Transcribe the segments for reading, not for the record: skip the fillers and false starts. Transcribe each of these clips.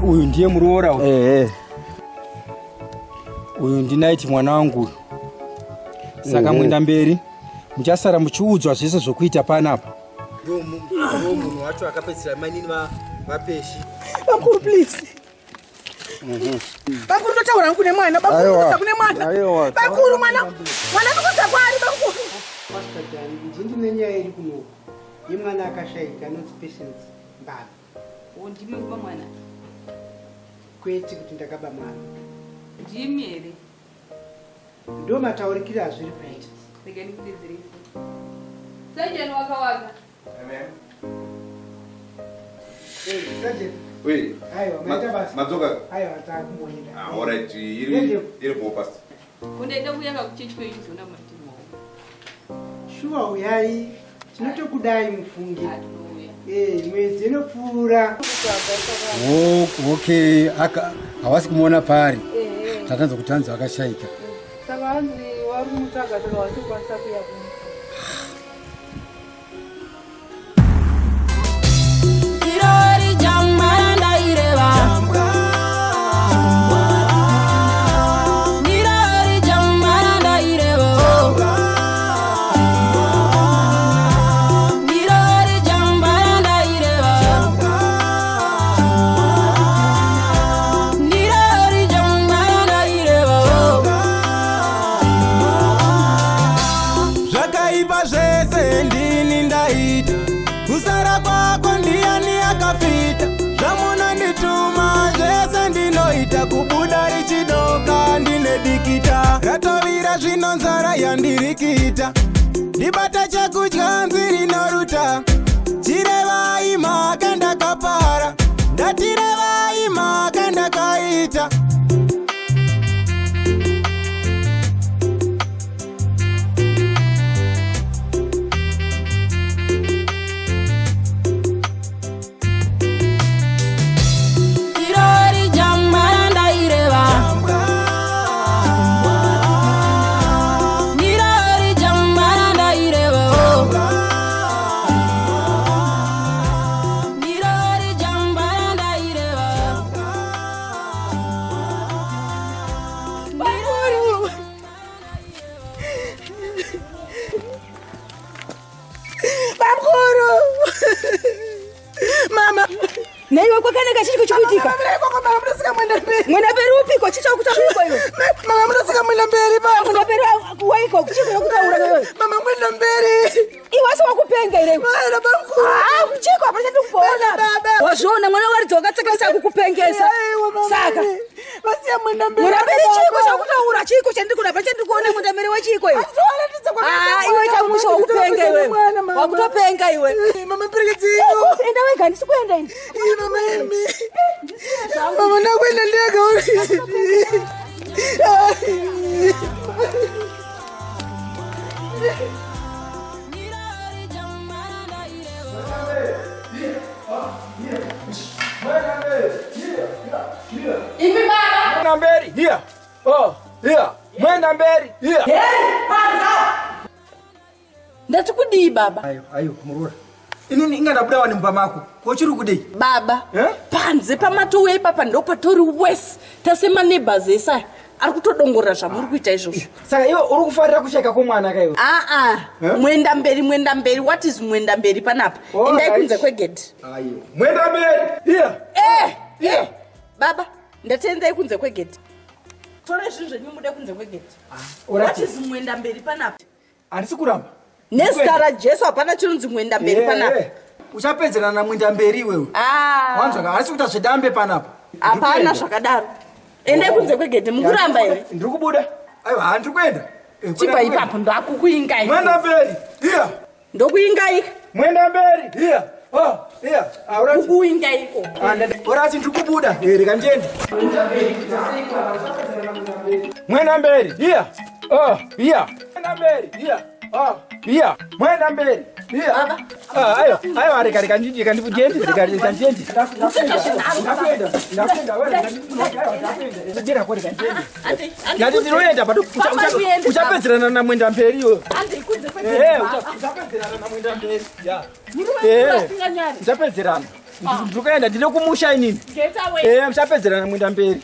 Uyu ndiye muroora uyu. Ehe. Uyu ndinaiti mwana wangu uyu. Saka mwenda mberi muchasara muchiudzwa zvese zvokuita panapa. Ndo munhu wacho akapedzisira mainini vapeshi. Bamkuru please. Bakuru ndotaura hangu nemwana, bakuru ndokusa kune mwana. Bakuru mwana, mwana ndokusa kwaari bakuru. Pastor Jani, ndini nenyaya iri kunoku yemwana akashaika anonzi Patience Mbala. Oh, ndimi kuba mwana? Kwete kuti ndakaba mwana. Ndimi here? Ndo mataurikire azviri kuita. Rega ndikudedzerese. Sajeni wakawaka. Amen. Hey, Sergeant. Oui. Aiwa, maita basa. Madzoka. Aiwa, takumboenda. Ah, all right. Iri iri bo pastor. Kundaenda kuya kakuchechi kwenyu zona matimo. Shuwa uyai. Tinotokudai mufunge. Eh, mwedzi inopfuura. Oh, okay, aka hawasi kumuona paari. Tatanzwa kuti hanzi akashaika. Saka hanzi wari kumutsvaga saka wasi kukwanisa kuya kuno. Zvakaipa zvese ndini ndaita, kusara kwako ndiyani akafita. Zvamunondituma zvese ndinoita, kubuda richidoka ndine dikita. Ratovira zvino nzara yandirikita, ndibata chekudya nziri noruta. Chirevai mhaka ndakapara, ndatirevai mhaka ndakaita. Bamkuru! Mama! Naiwe kwakanaka chiri kuchikuitika? Mwenda mberi upiko chii chakutauriko iwe? Mama munosika mwenda mberi baba. Mwenda mberi waiko chii chakutaura iwe? Mama mwenda mberi. Iwe asi wakupenga here? Mwana bamkuru. Ah, chiko hapana chandikuona. Baba. Wazviona mwana waridzi wakatsekesa kukupengesa. Saka Vasiya mwenda mberi. Mwenda mberi chiko chakutaura chiko chandiri kuda hapana chandiri kuona mwenda mberi wechiko iwe. Ah, iwe ita musha wakupenga iwe. Wakutopenga iwe. Mama perekedzino. Enda wega handisi kuenda ini. Mama imi. Mama ndakuenda ndega. Imi baba. Mwenda mberi. Here. Oh, here. Mwenda mberi. Here. Hey, panza. Ndati kudii baba? Ayo, ayo, muroora. Inini inga ndabuda wani mumba mako. Ko chiri kudei? Baba, Eh? panze pamatouya ipapa ndopatori wese. Tase maneighbors ese aya ari kutodongorera zvamuri kuita izvozvo. Saka iwe uri kufarira kushaika kwomwana ka iwe? Aa, Eh? mwenda mberi, mwenda mberi. What is mwenda mberi panapa? All Endai right. kunze kwegedhi. Ayo. Mwenda mberi. Here. Eh, Here. eh. Baba, ndati endai kunze kwegedhi. Tore zvinhu zvenyu mude kunze kwegedhi. Alright. What is mwenda mberi panapa? Handisi kuramba. Nezita raJesu hapana chinonzi mwenda mberi panapa. Eh, Uchapedzerana namwenda mberi iwewe. Ah. Wanzwa ka handisi kuita zvedambe panapa. Hapana zvakadaro. Endai kunze kwegedhi mukuramba here? Ndiri kubuda. Aiwa, handiri kuenda. Eh, Chibva ipapo ndakukuingai. Mwenda mberi. Here. Ndokuingai. Mwenda mberi. Here. Oh, here. Alright. Kukuingaiko. Alright, ndiri kubuda. Eh, rega ndiende. Mwenda mberi. Here. Oh, here. Mwenda mberi. Here. Oh, here. Mwenda mberi. Here. Ah, ayo, ayo, rega, rega, rega, ndiende, rega, rega, ndiende. Ndakuenda, ndakuenda, wewe, ndakuenda. Ndira kwa rega ndiende. Ndati ndinoenda but uchapedzerana namwenda mberi iwe. Eh, uchapedzerana namwenda mberi. Ya. Eh, uchapedzerana. Ndiri kuenda ndine kumusha inini. Get away. Eh, muchapedzerana mwenda mberi.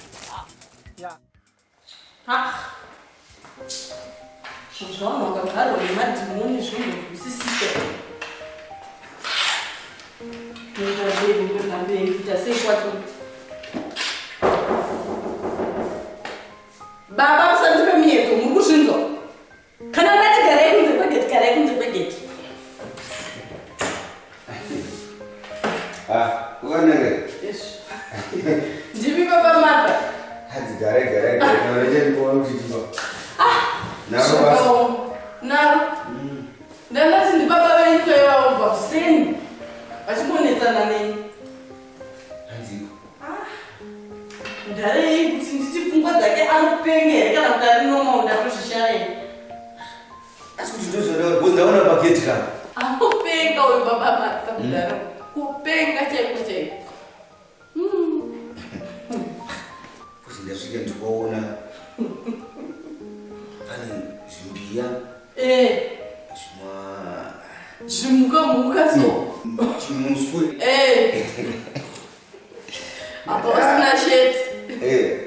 Zvinhu zvavanhu vakagarwa nemadhimoni zvinonzwisisika. Kuenda mberi, kuenda mberi, kuita sei kwacho? Baba musandipe miyedzo, muri kuzvinzwa? Kana ndati garai kunze kwegeti, garai kunze kwegeti. Ah, ukanaka. Yes. Ndimi baba Martha. Hanzi garai garai garai kana ndikuona kuti tipa. Naro basa. Naro. Ndandati ndibaba venyu kaiva vabva kuseni. Vachingonetsana neni. Hanzi Ndarei kuti nditi pfungwa dzake anopenga here kana kuti ari normal ndatozvishaya. Asi kuti ndozvona because ndaona paketi ka. Anopenga uyu baba Martha kudaro. Kupenga chaiko chaiko. Kuti ndasvika ndikaona pane zvimbiya Eh, zvima zvimuka muka so. chimuswe. Eh. Apa usina sheti. Eh.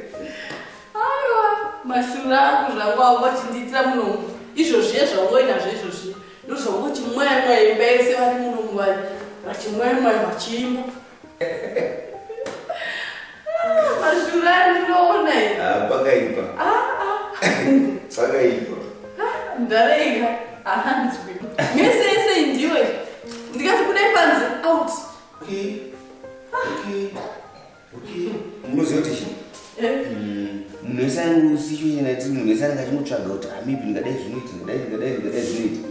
Aiwa, mashura angu zvangu avo vachindiitira munomu. Izvozviye zvangoinazvo izvozvi. Ndozvangochimwaya imba yese vari munomu vari vachimwaya vachiimba. Ah, mashura andinoona iyi. Ah, pakaipa. Ah, ah. Pakaipa. Ndarega haanzwi. Mese yese ndiwe. Ndikati kudai panze out. Okay. Okay. Okay. Munoziva kuti chii? Eh. Munhu wese anenge situation yatiri munhu wese anenge achingotsvaga kuti ah maybe ndingadai zvinoita ndingadai ndingadai ndingadai zvinoita.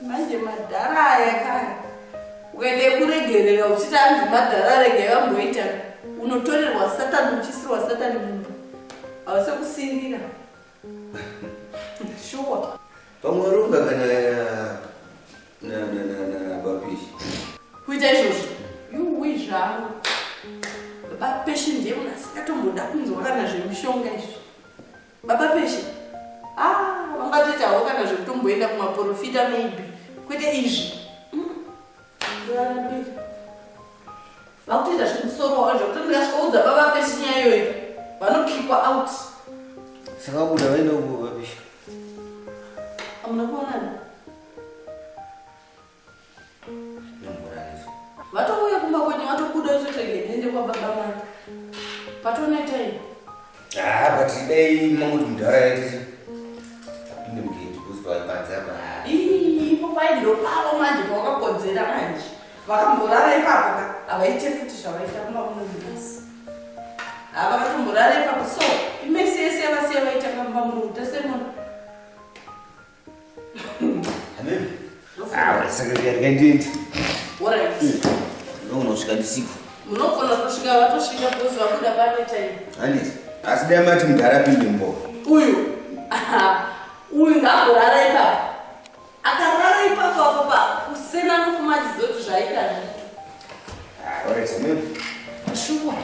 Manje madhara aya kaya. Ukaenda kuregerera uchiti anzi madhara regai vamboita unotorerwa satani uchisirwa satani mumba. Hausi kusirira. Shuwa. Pamwe ronga kana na na na na bapishi. Kuita izvozvo. Yuwi zvangu. Baba Peshe ndiye munhu asingatomboda kunzwa kana zvemishonga izvi. Baba Peshe. Ah, vangatoita havo kana zvekutomboenda kumaporofita maybe. Kwete izvi. Varambira. Vakutoita zvemusoro wavo zvekuti ndikasvikoudza baba Peshe nyaya iyoyo. Vanokikwa out. Saka vabuda vaenda kuko bapishi. Hamuna kuonana. Nomborani. Vatouya kumba kwenyu vatobuda vachitotega ndiende kwababa Martha. Patonetai. Ah, but dai mangoti mudhara yaita se apinde mugate because panze apa. Ii, ipo paidiro pavo manje pavakakodzera manje. Vakamborara ipapo ka havaite futi zvavaita kumba muno nhasi. Hava vatomborara ipapo so imesi yese yavasiya vaita pamba muno tasemona. Amen. Ah, saka ndikaendendi. Alright. Ndinoona ndisiko. Munogona kusvika vatosvika because vabuda pane time. Handiti. Asi dai mati mudhara apinde mumba. Uyu. Uyu ngaamborara ipapo. Akarara ipapo apo pa kusena anofuma achiziva kuti zvaita zvito. Ah, alright, amen. Shuwa.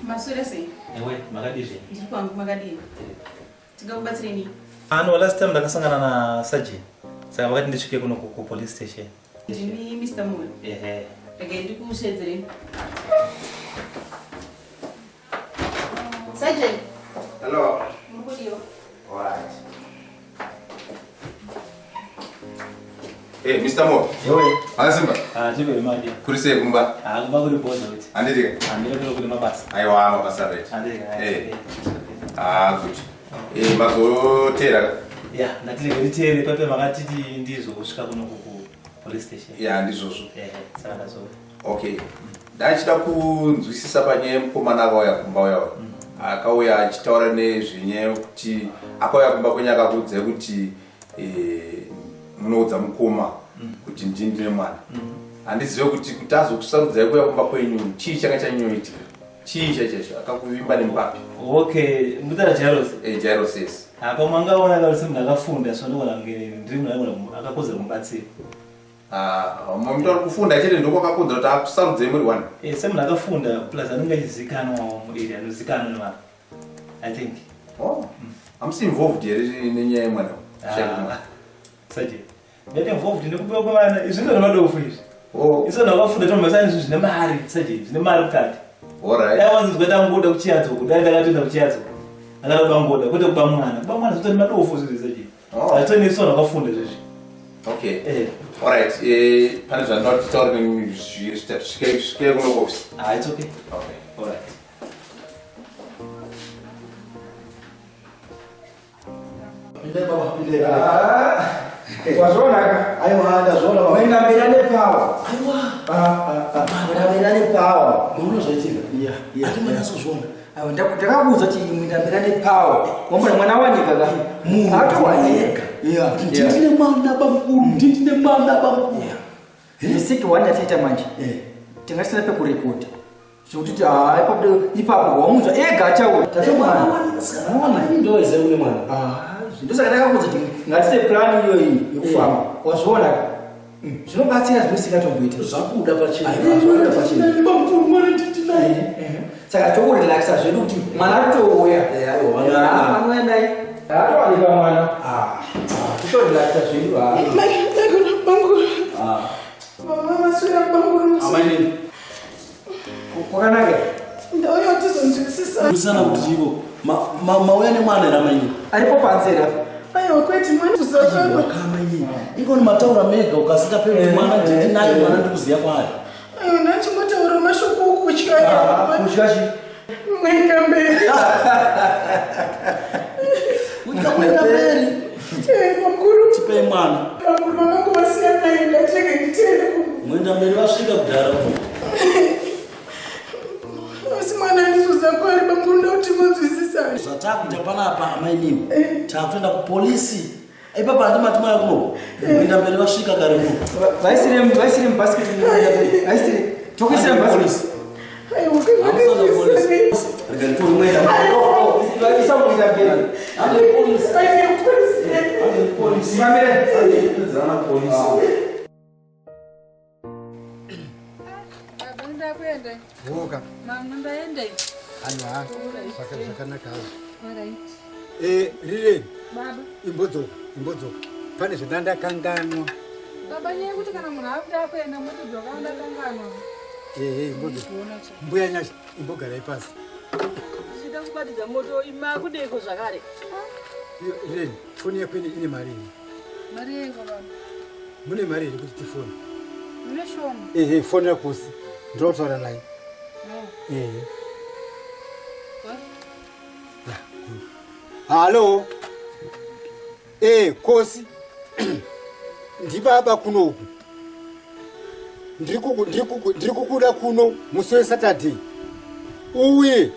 Maswera sei? Ewe, makadii? Ndiri kwangu makadii? Tingakubatsireni? Ano last time ndakasangana na sergeant. Saka vakati ndisvike kuno ku police station. Ndini Mr. Moyo. Ehe. Regai ndikushedzereni. Sergeant, Hello. muri kudiwa? Alright. Hey, Mr. Mo. Ewe. Ana Simba. Ah, chive madi. Kuri sei kumba? Ah, kumba kuri boza kuti. Handiti ka? Handiri kuri kuri mabasa. Aiwa, mabasa right. Handiti ka? Eh. Ah, good. Eh, mazotera ka? Ya, ndati rege nditeere pape makatiti ndizosvika kuno ku police station. Ya, ndizvozvo. Ehe, saka ndazouya. Okay. Ndachida kunzwisisa panyaya yemukomana akauya kumba uya. Akauya achitaura nezvenyaya yekuti akauya kumba kwenyu akakuudzai kuti eh, munoudza mukoma kuti ndini ndine mwana. Handizive kuti kuti azokusarudzai kuuya kumba kwenyu chii changa chanyanyoitika. Chii chaicho akakuvimba nemupapi? Okay, mudhara Jairos. Eh, Jairos yes. Apa mangaona kana semunhu akafunda so ndikuona kunge ndiri munhu anogona akakodzera kumubatsira. Ah, mutaura kufunda chete ndokwakakodzera kuti akusarudzei muri one. Eh, semunhu akafunda plus anenge achizikanwawo muarea anozikanwa nevanhu. I think. Oh. Hamusi involved here nenyaya yemwana? Ah. Saje. Get involved nekupiwa kwevana izvi ndizvo madofu izvi. Oh. Izvo ndakafunda tomba izvi zvine mari saje zvine mari mukati. Alright. Dai wanzwa tangoda kuchiyadzo kudai ndakatoenda kuchiyadzo. Ndakada kuba ngoda kwete kuba mwana. Kuba mwana zvitori madofu izvi saje. Oh. Hazvitori nesu vanhu vakafunda izvi. Okay. Eh. Alright, eh pane zvandinoda kuti titaure nemi svikei svikei kuno kuoffice. Ah, it's okay. Okay. Alright. Wazviona ka? Aiwa, ndazviona baba. Mwenda mberi ane power. Aiwa. Mwenda mberi ane power. Maona zvaitika? Yeah, yeah. Ati manyatso-zviona. Aiwa, ndakakuudza kuti mwenda mberi ane power. Wambona mwana wanika ka? Munhu Atowanika. Yeah. Ndini mwana bamukuru, ndini mwana bamukuru. Mistake one yatiita manje. Tingasina pekurekodha. Zvekuti haa ipapo ipapo wamunzwa ega achaura. Mwana wanika. Ndoweze une mwana. Ndosaka ndakakuudza kuti ngatiite plan iyoyi yekufamba. Wazviona ka? Zvinobatsira zvinosingatomboita. Zvabuda pachena. Zvabuda pachena. Bamukuru mwana ndini naye. Saka tokurelaxa zvedu kuti mwana atouya. Aiwa, mwana. Anouya naye. Atowanika mwana. Kutorelaxa zvedu. Mama maswera bamukuru. Amainini. Kwakanaka. Ndauya tizonzwisisa. Kusana kuti chiko. Mauya nemwana here amainini? Aripo panze here apa? Aiwa kwete mwana kuzakana. Amainini. Ingoni mataura mega ukasingaperi kuti mwana ndini naye mwana ndikuziya kwaari. Aiwa ndachingotaura mashoko okutya. Kutya chi? Mwenda mberi. Kutya mwenda mberi. Eh, bamukuru. Tipei mwana. Bamukuru mamangu vasiyana naye ndatenge nditeere ku. Mwenda mberi vasvika kudhara. Asi mwana andizoziva kwaari bamukuru ndauti munzwisisane. Zvatakuita panapa amainini. Takutoenda kupolisi. Ipapa handimati maya kuno. Mwenda mberi vasvika kare kuno. Vaisire vaisire mubasket. Vaisire. Tokuisira mubasket. Aiwa kanganizwisisane. Rega nditore mwenda. Isa mwenda mberi. Hande polisi. Aiwa polisi. Hande polisi. Mamire. Pedzana polisi. Baba ndakuenda. Woka. Mama ndaenda. Aiwa, zvakanaka hazvo. Alright. Eh, Rireni, Baba. imbodzoka, imbodzoka. Pane zvandandakanganwa. Baba nyaya yekuti kana munhu akuda kuenda motodzoka ndakanganwa. Ehe, imbodzoka. Mbuya Nyasha, imbogarai pasi. Ndichida kubatidza moto imakudeko zvakare. Iyo, Rireni, foni yako ine mari here? Mari yeiko baba? Mune mari here kuti tifone? Mune shoma. Ehe, foni yakosi. Ndinotaura naye. Ehe. Halo. Eh, Kosi. Ndibaba kuno uku. Ndiri kukuda kuno musi weSaturday. Uye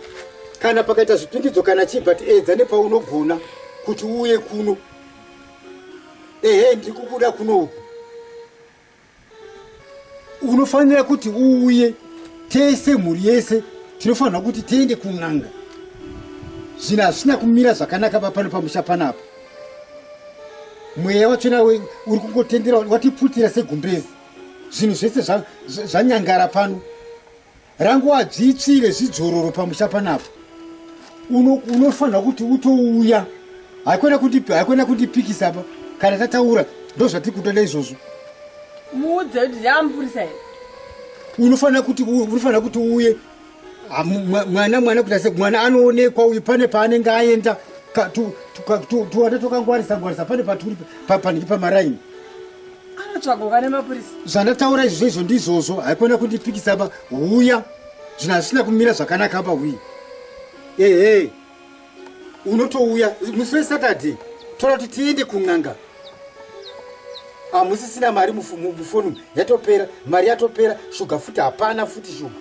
kana pakaita zvipingidzo kana chii but edza nepaunogona kuti uuye kuno. Ehe, ndiri kukuda kuno uku. Unofanira kuti uuye tese mhuri yese tinofanira kuti tiende kun'anga. Zvinhu hazvisina kumira zvakanaka pano pamusha panapa. Mweya wachona uri kungotendera watiputira segumbezi. Zvinhu zvese zvanyangara pano. Rangu adzvitsvire zvidzvororo pamusha panapa. Unofanira kuti utouya. Haikona kundipikisa pa. Kana tataura ndozvatiri kutoda izvozvo. Muudze kuti ndamupurisa here? Unofanira kuti uuye. Mwana mwana kuti ase mwana anoonekwa uyu pane paanenge aenda tuwana twakangwarisa ngwarisa pane paturi panenge pamaraini. Anotsvagwa nemapurisa. Zvandataura izvozvo izvo ndizvozvo haikona kundipikisa pa huya. Zvinhu hazvisina kumira zvakanaka pa huyi. Ehe. Unotouya musi weSaturday toda kuti tiende kun'anga. Hamusisina mari mufoni yatopera, mari yatopera, shuga futi hapana futi shuga.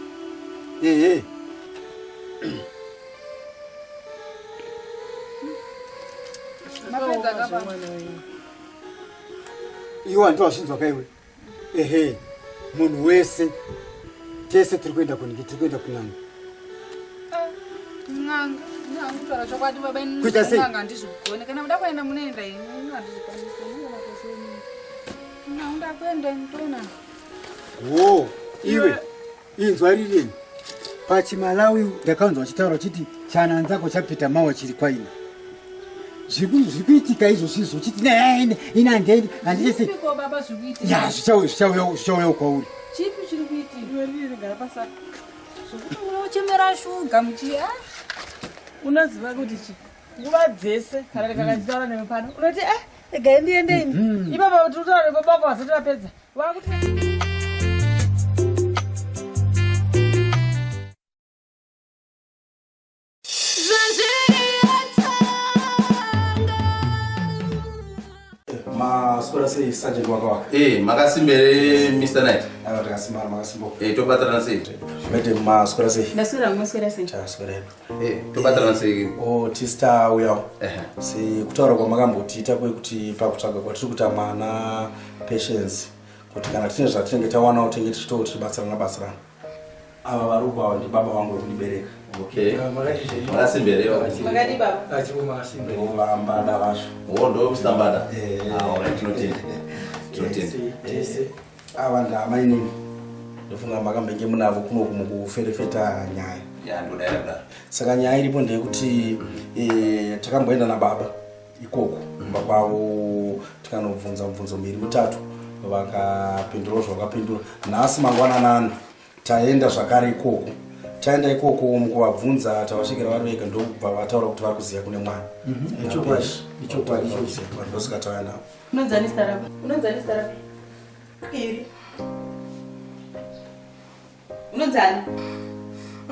Ehe. Mapedza ka baba. Iwe hanti wazvinzwa ka iwe? Ehe. Munhu wese tese tiri kuenda kuniki, tiri kuenda kun'anga. N'anga, n'anga kutaura chokwadi baba ini Kuita sei? n'anga handizvigone. Kana muda kuenda munoenda ini ini handizvikwanisi. Munoenda kwese ini. N'anga ndakuenda ini toona. Wo, iwe inzwa rireni pachimalawi ndakanzwa vachitaura vachiti chananzako chapita mawa chiri kwaina zviri kuitika izvozvi izvo uchiti ini handiendi handise Zvipiko baba zviri kuitika? ya zvichauya kwauri Chipi chiri kuitika? Iwe riri gara pasaka. Zvekuti unochemera shuga muchi ah. Unoziva kuti chi nguva dzese kana ndikakachitaura newe pano unoti eh regai ndiende ini Mhm. ipapa kuti utaure baba vako vasati vapedza vakuti Maswera sei sergeant waka waka? Eh, makasimba here Mr. Knight? Aiwa takasimba makasimba. Eh, tobatsirana sei? Madam maswera sei? Ndaswera maswera sei? Taswera hedu. Eh, tobatsirana sei? Oh, tista uyawo. Sekutaura kwamakambotiita kwekuti pakutsvaga kwatiri kuita mwana patience kuti kana tine zvatinenge tawanawo tinenge tichitoo tichibatsirana batsirana. Ava vari uko ava ndibaba vangu vekundibereka. Okay. Makasimba here? Makadii baba? Achipo makasimba. Ndovambada vacho. Oh, ndo Mr. Mbada. Ah, alright, tinotenda. Tinotenda. Tese ava ndamainini. Ndofunga makambenge munavo kunoku mukuferefeta nyaya. Ya, ndodaira kudaro. Saka nyaya iripo ndeyekuti eh, takamboenda nababa ikoko kumba kwavo tikanobvunza mubvunzo miviri mitatu vakapindurawo zvavakapindura. Nhasi mangwananani taenda zvakare ikoko taenda ikoko mukuvabvunza tavasvikira vari vega ndokubva vataura kuti vari kuziva kune mwana. Mhm, ichokwadi, ichokwadi ichocho. Ndosaka tauya navo. Unonzani zita rako? Unonzani zita rako? Iri. Unonzani?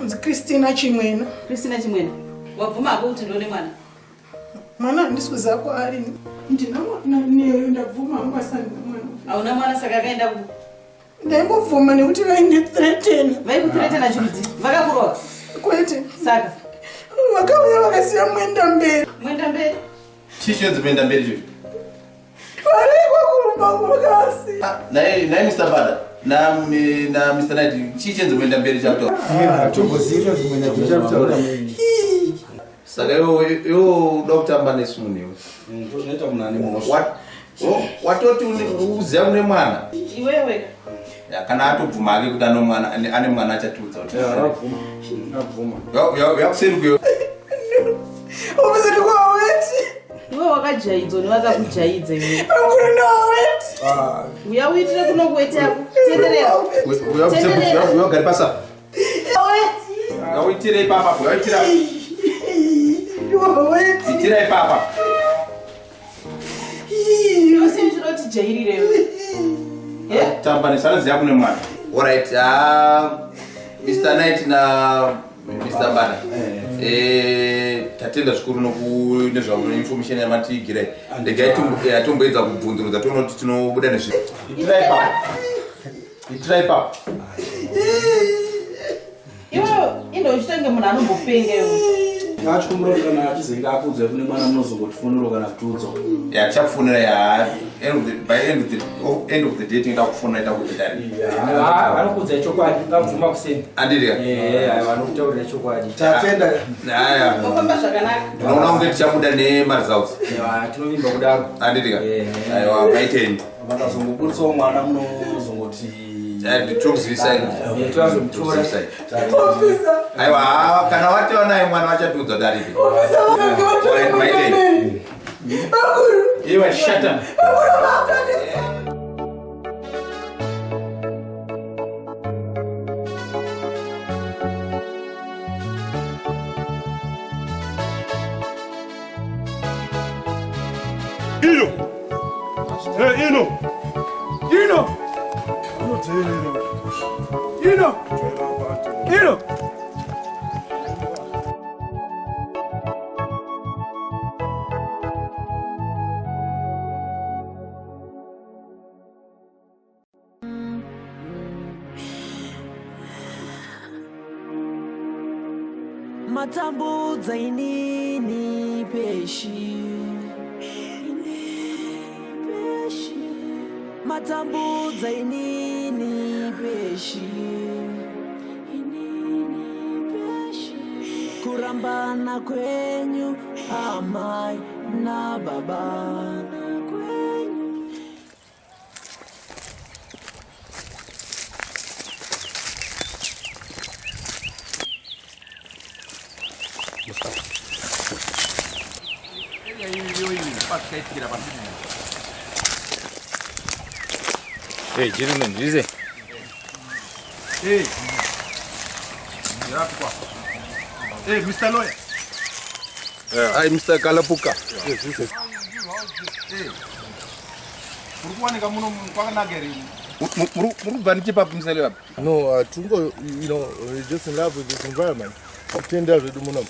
Unzi Christina Chimwena. Christina Chimwena. Wabvuma hako kuti ndione mwana? Mwana handisi kuziva kwaari. Ndina mwana neyo ndabvuma hangu asi handina mwana. Hauna mwana saka akaenda ku Ndaingobvuma nekuti vaindithreatena. Vaikuthreatena chirudzi? Vakakurova? Kwete. Saka? Vakauya vakasiya mwenda mberi. Mwenda mberi? Chisho dzimenda mberi chicho. Varikwa kurumba vakasiya. Naye naye Mr. Mbada na na Mr. Knight chii chenzimenda mberi chakutaura? Hatombozivi zvimwe zvichakutaura. Saka iwe iwe unoda kutamba nesu munhu iwe. Ndozvinoita munhu ane mhosva. Watoti uziva kune mwana. Iwewe. Ya, kana atobvuma hake kuti ane mwana ane mwana achatiudza kuti. Abvuma. Abvuma. Yakuseri kuyo. Ofisi ndikuwaweti. Iwe wakajaidzwa nevakakujaidza iwe. Pakuru ndawaweti. Uya uitire kuno kuweti yako. Tenderera. Uya kuseri uya ugare pasa. Waweti. Uitire ipapa, uitira. Waweti. Itira ipapa. Usi chinoti jairire iwe. Tamba nesana kune mwana. Alright, ah Mr. Knight na Mr. Mbada. Eh, tatenda zvikuru noku nezvamu information yamatiigira. Regai tomboedza kubvunzurudza toona kuti tinobuda nezvi. Itira ipapa. Itira ipapa. Iwe inde uchitange munhu anombopenga iwe. Achikumbira kuti kana achizenge akuudzai kune mwana munozongotifonera kana kutiudza. Ya tichakufonera ya end of the by end of the end of the day tinoda kufonera ita kuti dari. Ah, vanokuudza chokwadi, vabvuma kuseni. Andiri. Eh, vanokutaurira chokwadi. Tatenda. Haya. Wafamba zvakanaka. Ndinoona kunge tichabuda nemaresults. Tinovimba kudaro. Andiri ka. Aiwa, maiteni. Vakazongobuditsawo mwana munozongoti Tokuzivisai. Tozomutora. Officer. Aiwa, kana watova naye mwana vachatiudza kuti aripi. Officer, Alright, maiteni. Bakuru. Iwe shut up. Bakuru vakatandisa. Ino! Hey, Ino! Ino! Ino! Ino! Matambudza inini peshi matambudza inini peshi. Kurambana kwenyu amai nababa. Hey, gentlemen, zvise. Hey. Hey, Mr. Lawyer. Hi, Mr. Kalapuka. Yes, yes, yes. Hey. Muri kuwanika muno kwakanaka here? Muri kubva nechipapi Mr. Lawyer? No, Tungo, you know, we're just in love with this environment. Tenda zvedu muno.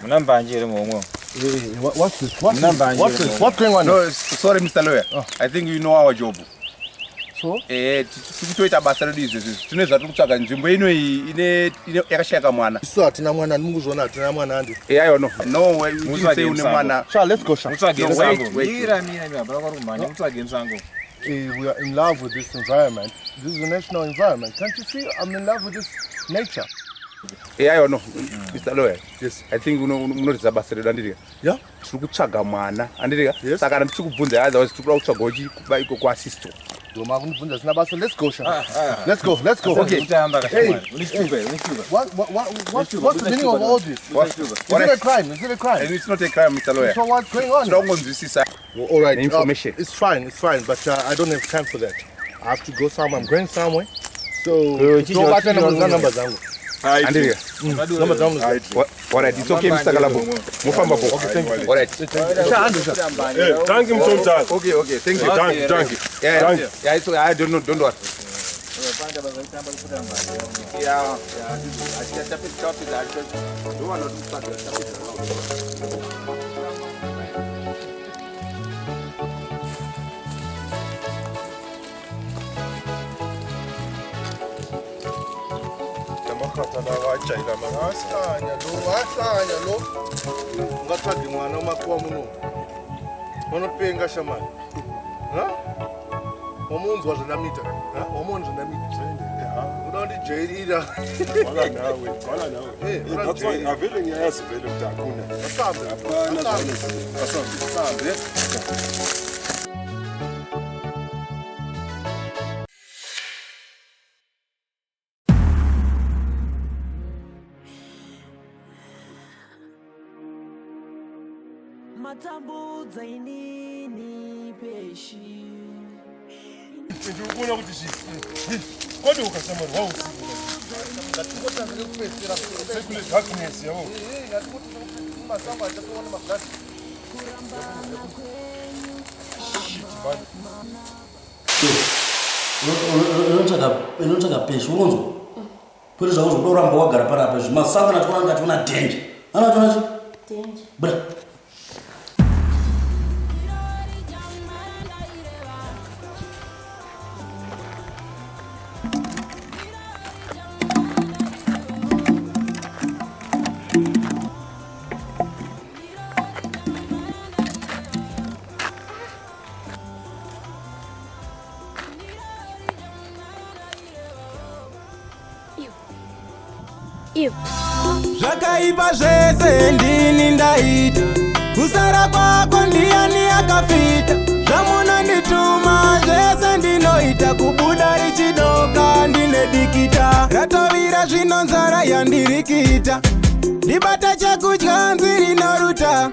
Muna mbanje here muhomwe? What's this? What's this? What's this? What's going on? No, sorry Mr. Lawyer. Oh. I think you know our job. So? Eh, tikutoita basa redu izvezvi. Tine zvatiri kutsvaga nzvimbo ino iyi ine yakashayika mwana. Isu hatina mwana, ndimukuzviona hatina mwana handi. Eh, aiwa no. No, we didn't say une mwana. Sha, let's go, Sha. Mutsvage No, musango. wait, wait. Mira, mira, mira, hapana kwari kumhanya, mutsvage musango. We are in love with this environment. This is a national environment. Can't you see? I'm in love with this nature. Eh, aiwa no. Mr. Lawyer. Yes. I think munoridza basa redu andirika. Yeah. Tiri kutsvaga mwana andirika. Saka kana tichikubvunza otherwise tiri kuda kutsvaga uchiba iko kuassisto. Doma kunibvunza zvisina basa. Let's go, Sha. Let's go, let's go. Okay. Hey, what's the meaning of all this? Is it a crime? Is it a crime? It's not a crime, Mr. Lawyer. So what's going on? Tinoda kungonzwisisa. Well, all right. The information. It's fine, it's fine, but I don't have time for that. I have to go somewhere. I'm going somewhere. So, tobata namba zangu. Andirika. Namba zangu. All right, it's okay, Mr. Kalabo. Mufamba po. Okay, thank you. All right. Hey, thank you, Mtomtaz. Okay, okay, thank you. Thank you, thank you. Yeah, Thank you. yeah, it's okay. I don't know, don't worry. Yeah, yeah. Don't want to start Ahlanya lo, ahlanya lo. Ungatsvagi mwana mumakuwa muno. Unopenga shamani. Ha? Wamunzwa zvandamita. Ha? Wamuona zvandamita. Uda kundijairira. Gwala nawe, gwala nawe. Eh, Eh, that's why avele ngiyayazi vele ukuthi hakuna. Asambe. Hapana Asambe. zvanoziva. Asambe. Asambe. Matambudza inini peshi. Ndikuona kuti zvi. Kodwa ukashamari wausiku. Ngatingotanga kupedzisira. Sekule darkness yavo. Eh, ngatingotanga masango achatoona maglass. Inotsvaga peshi unonzwa kwete zvako zvokuda kuramba wagara panapa izvi masango anationa anga achiona dhenje anationa chi buda. Zvakaipa zvese ndini ndaita, kusara kwako ndiyani akafita. Zvamunondituma zvese ndinoita, kubuda richidoka ndine dikita. Ratovira zvino nzara yandirikita, ndibata chekudya nziri noruta.